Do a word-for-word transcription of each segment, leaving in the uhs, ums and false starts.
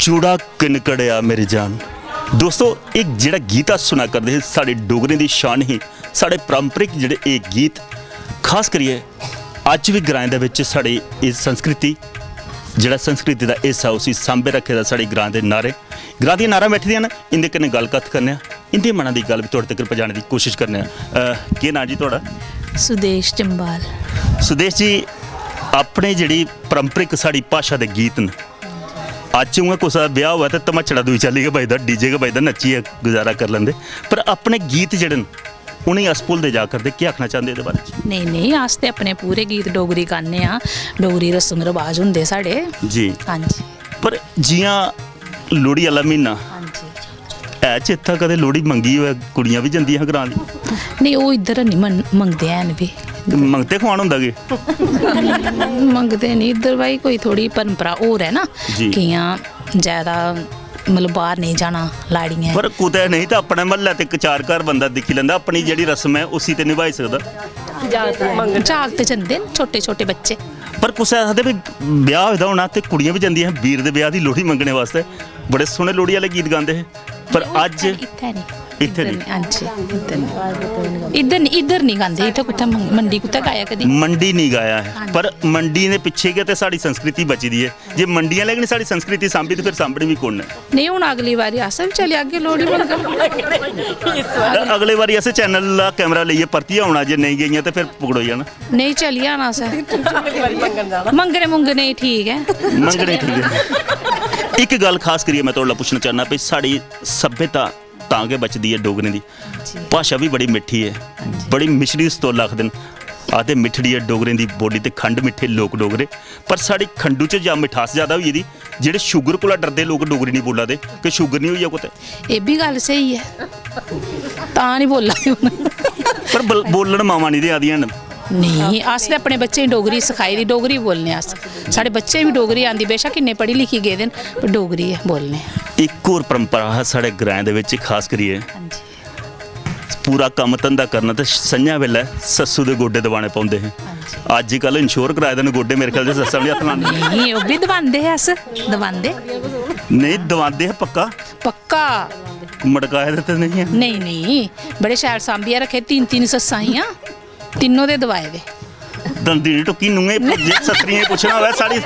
चूड़ा किन कड़ेआ मेरी जान। दोस्तो, एह् जेह्ड़ा गीत अस सुना करदे हे, साढ़े डोगरें दी शान ही, साढ़े पारंपरिक जेह्ड़े एह् गीत, खास करियै अज्ज बी ग्राएं दे बिच साढ़ी एह् संस्कृति, जेह्ड़ा संस्कृति दा हिस्सा, उसी सांभे रक्खे दा साढ़े ग्रां दे नारे, ग्रां दियां नारां बैठी दियां न। इं'दे कन्नै गल्ल कत्थ करने आं, इं'दे मना दी गल्ल बी थुआढ़े तगर पजाने दी कोशिश करने आं। अ, केह् नांऽ जी थुआढ़ा? सुदेश जम्बाल। सुदेश जी, अपने जेह्ड़ी पारंपरिक साढ़ी भाशा दे गीत न, अज्ज उ'आं कुसै दा ब्याह् होऐ ते धमाचड़ा दूई चाल्ली गै बजदा, डीजे गै बजदा, नच्चियै गुजारा करी लैंदे, पर अपने गीत जेह्ड़े न, उ'नेंगी अस भुलदे जा करदे। केह् आखना चांह्दे एह्दे बारे च? नेईं, नेईं, अस ते अपने पूरे गीत डोगरी गान्ने आं, डोगरी रस्म रवाज होंदे साढ़े। जी। हां जी। पर जि'यां लोह्ड़ी आह्ला म्हीना हां जी। है, चेता कदें लोह्ड़ी मंगी होऐ, कुड़ियां बी जंदियां हियां ग्रां दी। नेईं, ओह् इद्धर निं मन-, मंगदे हैन बी। मंगते खुआन होंदा केह्? मंगदे निं इद्धर, भाई, कोई थोह्ड़ी परंपरा होर ऐ ना, जी। कि'यां जैदा, मतलब, बाह्र नेईं जाना लाड़ियें। पर कुतै नेईं तां अपने म्हल्लै ते इक चार घर बंदा दिक्खी लैंदा, अपनी जेह्ड़ी रस्म ऐ उसी ते नभाई सकदा। जागत जंदे न, छोटे छोटे बच्चे। पर कुसै आखदे भी ब्याह् होए दा होना ते कुड़ियां बी जंदियां हियां बीर दे ब्याह् दी लोह्ड़ी मंगने वास्तै। बड़े सोह्ने लोह्ड़ी आह्ले गीत गांदे हे, पर अज्ज इत्थै निं। इत्थै निं। हां जी, इद्धर निं। इद्धर निं, इद्धर निं गांदे। इत्थै कुत्थै मंग-, मंडी कुत्थै गाया कदी? मंडी निं गाया ऐ, हां जी। पर मंडी दे पिच्छे गै ते साढ़ी संस्कृति बची दी ऐ। जे मंडी आह्ले गै निं साढ़ी संस्कृति सांभी ते फिर सांभनी बी कु'न ऐ? नेईं, हून अगली बारी अस बी चली जागे लोह्ड़ी मंगन। अगले बारी असें चैनल दा कैमरा लेइयै परतियै औना, जे नेईं गेइयां ते फिर पकड़ोई जाना। नेईं, चली जाना असें। मंगने मुंगने ही ठीक ऐ। मंगने ठीक ऐ। इक गल्ल खास करियै में थुआढ़े कोला पुच्छना चाह्न्नां भई साढ़ी सभ्यता तां गै बचदी ऐ डोगरें दी, जी। भाशा बी बड़ी मिट्ठी ऐ, जी। बड़ी मिश्री सतोल आखदे न, आखदे मिट्ठड़ी ऐ डोगरें दी बोली ते खंड मिट्ठे लोक डोगरे। पर साढ़ी खंडू च जां मिठास ज्यादा होई गेदी, जेह्ड़े शुगर कोला डरदे लोक डोगरी निं बोला दे कि शुगर निं होई जा कुतै। एह् बी गल्ल स्हेई ऐ, तां निं बोला दे हून। पर बल-, बोलन मावां निं देआ दियां न। नेईं, अस ते अपने बच्चें गी डोगरी सखाई दी, डोगरी बोलने अस। साढ़े बच्चें गी बी डोगरी आंदी, बेशक इन्ने पढ़ी लिखी गेदे न, पर डोगरी गै बोलने। इक होर परंपरा हा साढ़े ग्राएं दे बिच, खास करियै हां जी। पूरा कम्म धंधा करना ते संझा बेल्लै सस्सू दे गोड्डे दबाने पौंदे हे। हां जी। अज्जकल इंश्योर कराए दे न गोड्डे, मेरे ख्याल च सस्सां बी हत्थ लाने। नेईं, ओह् बी दबांदे हे अस, दबांदे। नेईं, दबांदे हे पक्का। पक्का। मटकाए दे ते नेईं ऐ। नेईं, नेईं, बड़े शैल सांभियै रक्खे, तिन्न, तिन्न सस्सां हियां, तिन्नों दे दबाए दे। दंदी निं टुक्की नूहें, जे सस्सरियें गी पुच्छना होऐ, साढ़ी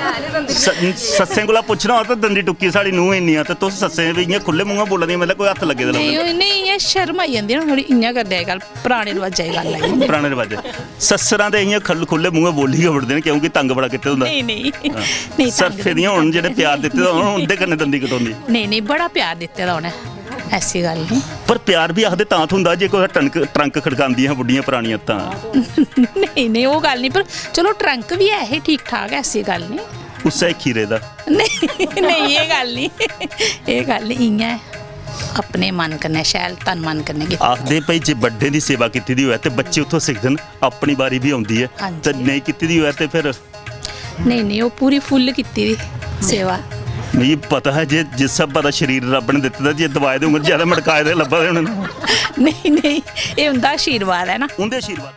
स-, सस्सें कोला पुच्छना होऐ ते दंदी टुक्की साढ़ी नूहें इन्नियां, ते तुस सस्सें बी इ'यां खु'ल्ले मूंहें बोला दियां, मतलब कोई हत्थ लग्गे दे नेईं, लभदे। ओह् नेईं, इ'यां शर्म आई जंदी ना थोह्ड़ी, इ'यां करदे अजकल, पराने रवाजै दी गल्ल आई जंदी। पराने रवाजै। सस्सरां ते इ'यां खल-, खु'ल्ले मूंहें बोली गै ओड़दे न, क्योंकि तंग बड़ा कीते दा होंदा। नेईं, नेईं, हां। नेईं, तंग सरफे दियां होन, जेह्ड़े प्यार दित्ते दा होन, उं'दे कन्नै दंदी कटोंदी। नेईं, नेईं, बड़ा प्यार दित्ते दा उ'नें, ऐसी गल्ल नेईं। पर प्यार बी आखदे तां थ्होंदा जे कुतै टनक-, ट्रंक खड़कांदियां हियां बुड्ढियां परानियां तां। नेईं, नेईं, ओह् गल्ल नेईं, पर चलो, ट्रंक बी ऐ हे ठीक ठाक, ऐसी गल्ल नेईं। उस्सै खीरे दा। नेईं, नेईं, एह् गल्ल नेईं, एह् गल्ल नेईं, इ'यां ऐ, अपने मन कन्नै, शैल तन मन कन्नै कीता। आखदे भई जे बड्डें दी सेवा कीती दी होऐ ते बच्चे उत्थों सिखदे न, अपनी बारी बी औंदी ऐ, हां जी। ते नेईं कीती दी होऐ ते फिर नेईं, नेईं, ओह् पूरी फुल्ल कीती दी सेवा। मिगी पता हा जे जिस स्हाबा दा शरीर रब्ब ने दित्ते दा, जे दबाए दे होङन, ज्यादा मटकाए दे लब्भा दे होने न। नेईं, नेईं, एह् उं'दा आशीर्वाद ऐ ना। उं'दे आशीर्वाद।